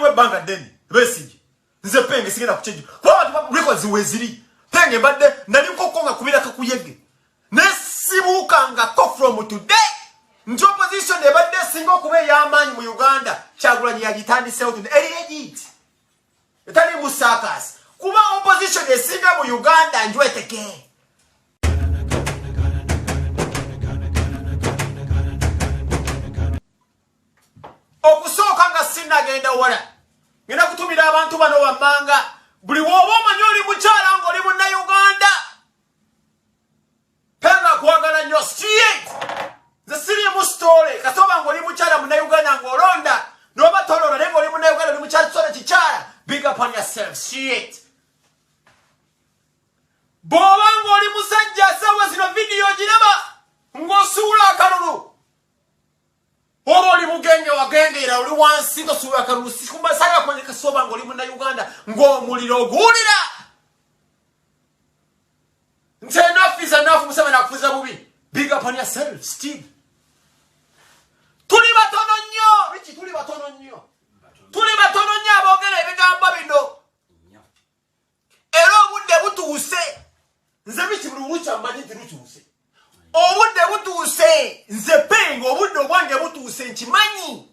fan w'ebbanga ddene Besigye. Nze Penge sigenda kukyejja kuba abantu records weziri. Penge mbadde nali nkoko nga kubira kakuyege nesibuukangako from today nti opposition ebadde esinga okuba ey'amaanyi mu Uganda Kyagulanyi yagitandiseewo today, eri legit etali mu circus, kuba opposition esinga mu Uganda njweteke. Okusooka nga sinnagenda wala, ngenda kutumira abantu bano wammanga. Buli w'oba omanyi oli mukyala ng'oli Munnayuganda, Penga kwagala nnyo straight. Nze siriimu story. Kasoba ng'oli mukyala Munnayuganda ng'olonda n'oba tolonda, naye ng'oli Munnayuganda, oli mukyala kisole kikyala, big up on yourself straight. Bw'oba ng'oli musajja, saawa zino vidiyo giraba ng'osuula akalulu, oba oli mugenge wagengeera oli wansi, tosuula akalulu, sikumasala kumanya. Kasoba ng'oli Munnayuganda ng'omuliro oguwulira nti enough is enough, Museveni akufuza bubi, big up on yourself. Steve, tuli batono nnyo. Biki? Tuli batono nnyo, tuli batono nnyo aboogera ebigambo bino, era obudde butuuse. Nze biki, buli lukya mmanyi nti lutuuse, obudde butuuse. Nze Penga, obudde obwange butuuse, nkimanyi.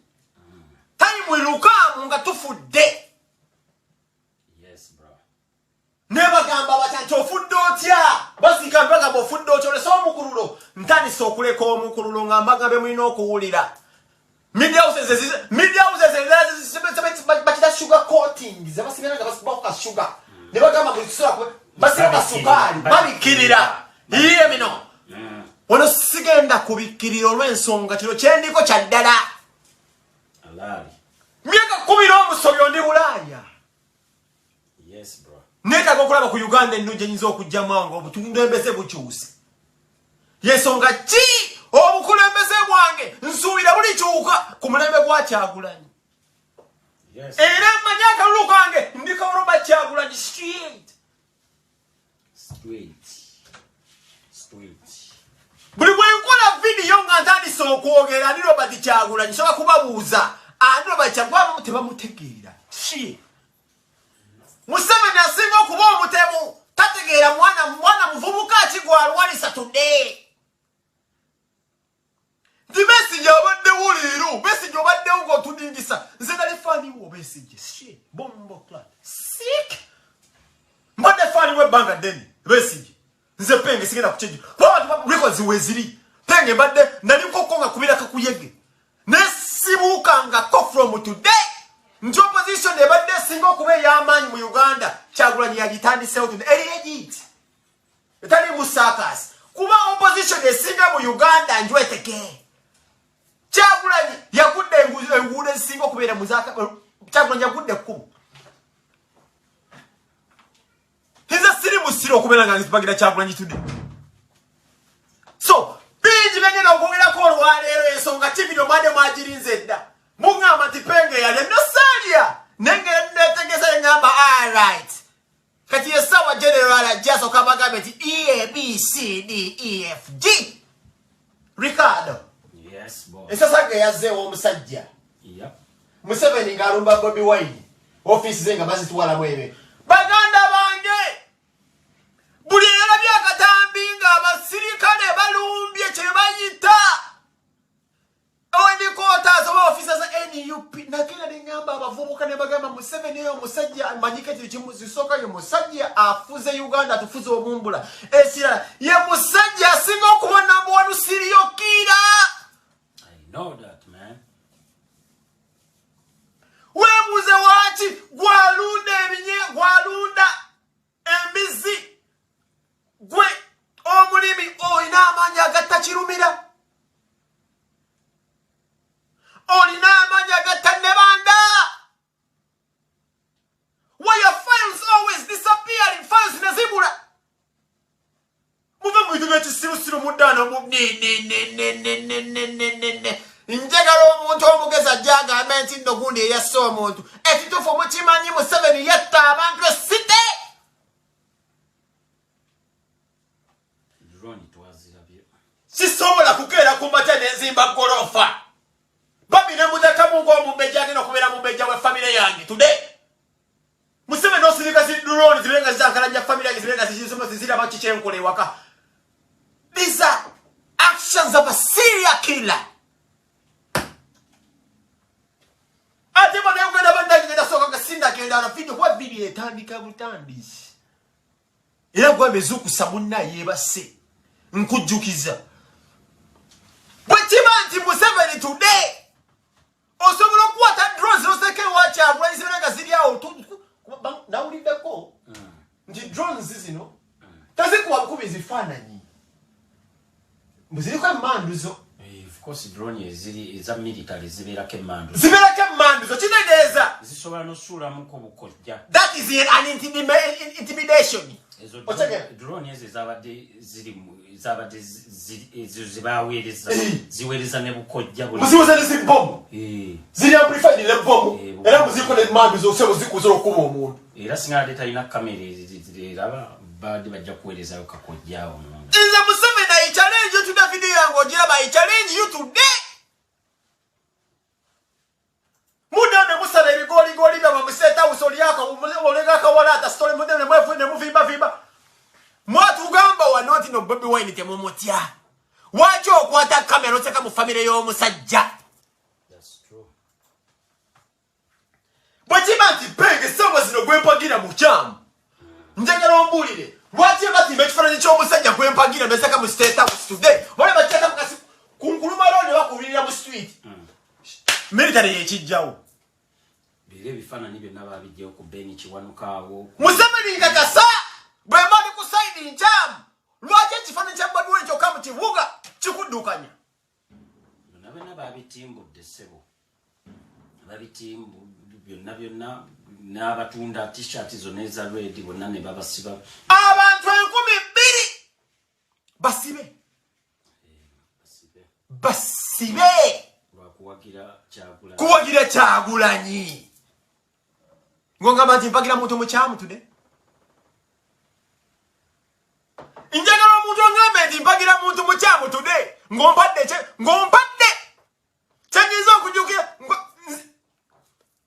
Time will come nga tufudde. Yes, bro. Nebagamba batya nti ofudde otya? Basiika bagamba ofudde otya, olese omukululo. Ntandise okuleka omukululo nga mbagambe mulina okuwulira. Media houses endala bakita sugar coating, zebasigala nga basibako ka sugar ne bagamba buli kisobola basiba kasukaali, babikkirira iye bino. Wano sigenda kubikkirira olw'ensonga kino kyendiko kya ddala. Alali. Myaka 10 n'omusobyo ndi Bulaaya. Yes, bro. Neetaaga okulaba ku Uganda ennungi enyinza okugjamu awo nga obukulembeze bukyuse. Yensonga ki obukulembeze bwange nsuubira bulikyuka ku mulembe gwa Kyagulanyi. Era mmanyi akalulu kange ndikawa Kyagulanyi straight. Straight. Straight. Buli bwe nkola vidiyo nga ntandise okwogera ani Robert Kyagulanyi, sobola kubabuuza ani Robert Kyagulanyi, tebamutegeera. Ki Museveni asinga okuba omutemu, tategeera mwana, mwana muvubuka ki gwalwanisa today. Nti Besigye abaddewo leero, Besigye obaddewo ng'otudingisa. Nze nali fan wo Besigye, shi bomboclaat sick, mbadde fan w'ebbanga ddene Besigye. Nze Penge sigenda kukyejja kuba abantu records weziri. Penge mbadde nali nkoko nga kubira kakuyege nesibuukangako from today nti opposition ebadde esinga okuba ey'amaanyi mu Uganda Kyagulanyi yagitandiseewo today, eri legit etali mu circus, kuba opposition esinga mu Uganda njweteke. Kyagulanyi yagudde enguudo ezisinga okubeera mu Kyagulanyi yagudde ekkubo. Nze siri musiro okubeera nga nzipagira Kyagulanyi today. So bingi byengenda okwogerako olwaleero. Ensonga kibiri omwadde mwagirinze dda, muŋŋamba nti Penge yalya nosaalya, naye netegesa neŋŋamba alright, kati essaawa general ajja asooka bagambe nti E, B, C, D, E, F, G. Ricardo. Yes, boss. Ensasage yazzeewo omusajja. Museveni ng'alumba Bobi Wine, ofiisi ze nga bazitwalamu ebe. Baganda bange, buli eyalabye akatambi ng'abasirikale balumbye kye bayita headquarters oba ofiisa za NUP, nagenda neŋŋamba abavubuka ne bagamba Museveni oyo omusajja manyiko ekintu kimu zisooka, ye musajja afuze Uganda, atufuze obumbula. Ekirala, ye musajja asinga okuba number one serial killer. I know that, man. Weebuuze waaki gwalunda ebinye, gwalunda embizi, gwe omulimi olina amaanyi agatta Kirumira, olina amaanyi agatta Nebanda. Why your files always disappearing? Files nezibula. Muve mu bintu byekisirusiru, muddaano mu nenenenenenenenene. Njagala omuntu omugezi ajja agambe nti nno gundi eyasse omuntu. Ekituufu mukimanyi, Museveni yatta abantu esite. Drone twazirabye. Sisobola kukeera ku makya nenzimba golofa babi ne mutekamu ng'omumbejja agenda okubeera mumbejja we. famire yange today. Museveni osirika zi drone zibe nga zizankalanya famire yange, zibe nga ziraba kikyenkola ewaka. These are actions of a serial killer. Ate bannayuganda bannange, ngenda sooka nga sindagenda na video, kuba video etandika butandisi era gwamba ezuukusa munna yeebase. Nkujjukiza, bwe kiba nti Museveni today osobola okukwata drones noseka ewa Kyagulanyi zibeera nga ziri awo, nawuliddeko nti drones zino tezikuba bukubi zifaananyi, ziriko emanduzo. Of course, drone eziri eza military zibeerako emmandu. Zibeerako emanduzo, kitegeeza zisobola nosuulamuko bukojja. That is an intimidation. Ezo Otegera? Drone ezo ezabadde ziri ezabadde ezo zebaweereza ziweereza ne bukojja buli. Muziweza ne zibomu. Ziri amplified ne bomu. Era muziriko ne manduzo, osebo zikusobola okukuba omuntu. Era singa ate talina kamera eraba, badde bajja kuweerezayo kakojja awo munda. Nze Museveni, I challenge you today. Video yange ogiraba, I challenge you today. Mudda ne musala ebigoligoli byamwe mu State House, olyaka olega akawalaata sitole, mudde ne mwefu ne muvimbavimba. Mwatugamba wano nti no Bobi Wine temumutya. Lwaki okwata kamera oseka mu famire y'omusajja? That's true. Bwe kiba nti penge essaawa zino gwempagira mukyamu, njagala ombuulire lwaki batimba ekifaananyi ky'omusajja gwempagira neseka mu State House today. Wale bakyata mukasi ku nkulumalo ne bakubirira mu street, military yekijjawo. Era ebifaananyi byonna babijjayo ku Beni Kiwanukaawo. Museveni, nkakasa bwe mba ndi ku side nkyamu, lwaki ekifaananyi kya Bobi Wine kyokka mu kibuga kikuddukanya? Byonna byonna babitimbudde, ssebo, babitimbu byonna byonna, n'abatunda T-shirt zonna eza red bonna ne babasiba. Abantu 2000 basibe. Basibe. Basibe. Lwakuwagira Kyagulanyi. Kuwagira Kyagulanyi. Ngongamba nti mpagira muntu mukyamu today. Njagala omuntu ongambe nti mpagira muntu mukyamu today, ng'ompadde ng'ompadde kyenyinza okujjukira,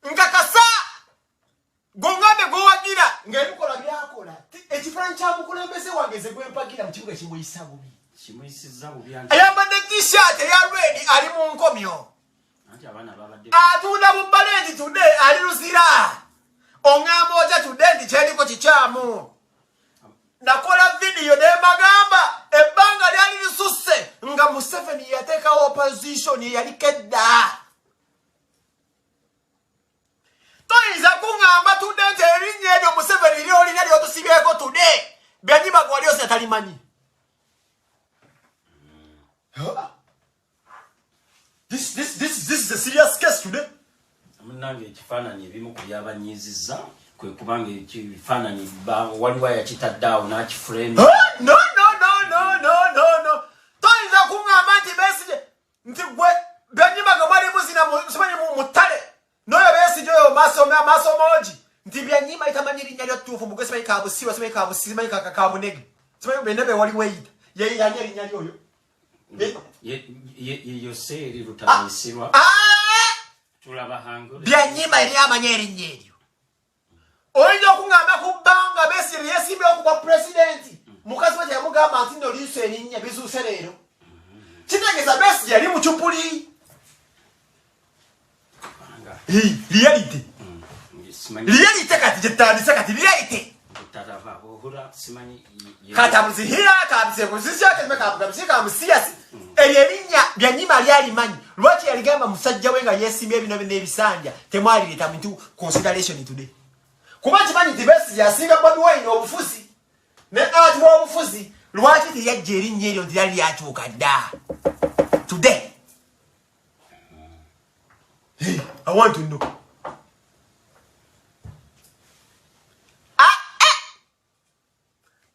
nkakasa gongambe gowagira ng'ebikola byakola. Ekifaananyi kya mukulembeze wange ze gwempagira mu kibuga kimuyisa bubi. Kimuyisizza bubi anti Ayambadde T-shirt eya red ali mu nkomyo. Anti abaana babadde Atunda mu balenti today ali Luzira. Oŋŋamba otya today nti kyeriko kikyamu? Nakola vidiyo nembagamba ebbanga lyali lisusse nga Museveni yateekawo opposition eyaliko edda. Toyinza kuŋŋamba today nti erinnya eryo Museveni lyolina lyotusibyeko today, Byanyima gwali osi atalimanyi. This is a serious case today. Munnange, ekifaananyi ebimu ku byabanyiizizza kwe kubanga ekifaananyi waliwo ayakitadde awo n'akiframe. Huh? No, no, no, no, no, no, no. Toyinza kuŋŋamba nti Besigye, nti gwe Byanyima nga mwali muzina simanyi mu ttale n'oyo Besigye oyo maaso moogi, nti Byanyima itamanyi erinnya lyo ttuufu, mugwe simanyi Kabusiwa, simanyi Kabusi, simanyi Kabunege, simanyi byonna be wali weeyita. Ye yani erinnya lyoyo? Ye Yoseeri Lutabayisirwa. Ah! Tulaba hango. Byanyima eri amanyi erinnya eryo? Oyinza okuŋŋamba ku bbanga Besigye lye yeesimbyewo ku bwa pulezidenti, mukazi we teyamugamba nti nno liiso erinnya bizuuse leero? Kitegeeza Besigye yali mu cupuli. Kubanga Reality. Simanyi. Reality kati gyetutandise kati, reality. Butaraba ohura simanyi Katabuzihira kamusiyasi, eryo erinnya Byanyima lyalimanyi? Lwaki yaligamba musajja we nga yeesimbye bino bino ebisanja? Temwalireeta muntu consideration today, kuba kimanyi nti Besigye yasinga Bobi Wine obufuzi ne ati w'obufuzi. Lwaki teyajja erinnya eryo nti lyali lyakyuka dda today? Hey, I want to know. Ah, eh!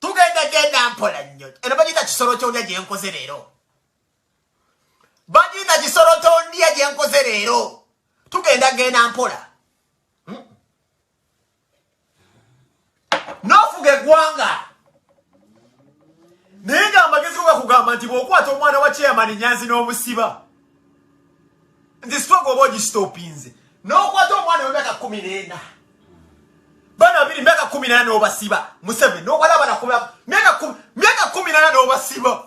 Tugenda genda mpola nnyo. Eno bagiyita kisolo kyondya gyenkoze leero, bagiyita kisolo tondya gyenkoze leero. Tugenda genda mpola. N'ofuga eggwanga, naye nga amagezi go gakugamba nti bw'okwata omwana wa chairman Nyanzi n'omusiba, nti struggle oba ogistopinze, n'okwata omwana w'emyaka 14. Bana babiri, myaka 14 n'obasiba. Museveni n'obala abaana myaka 14 n'obasiba.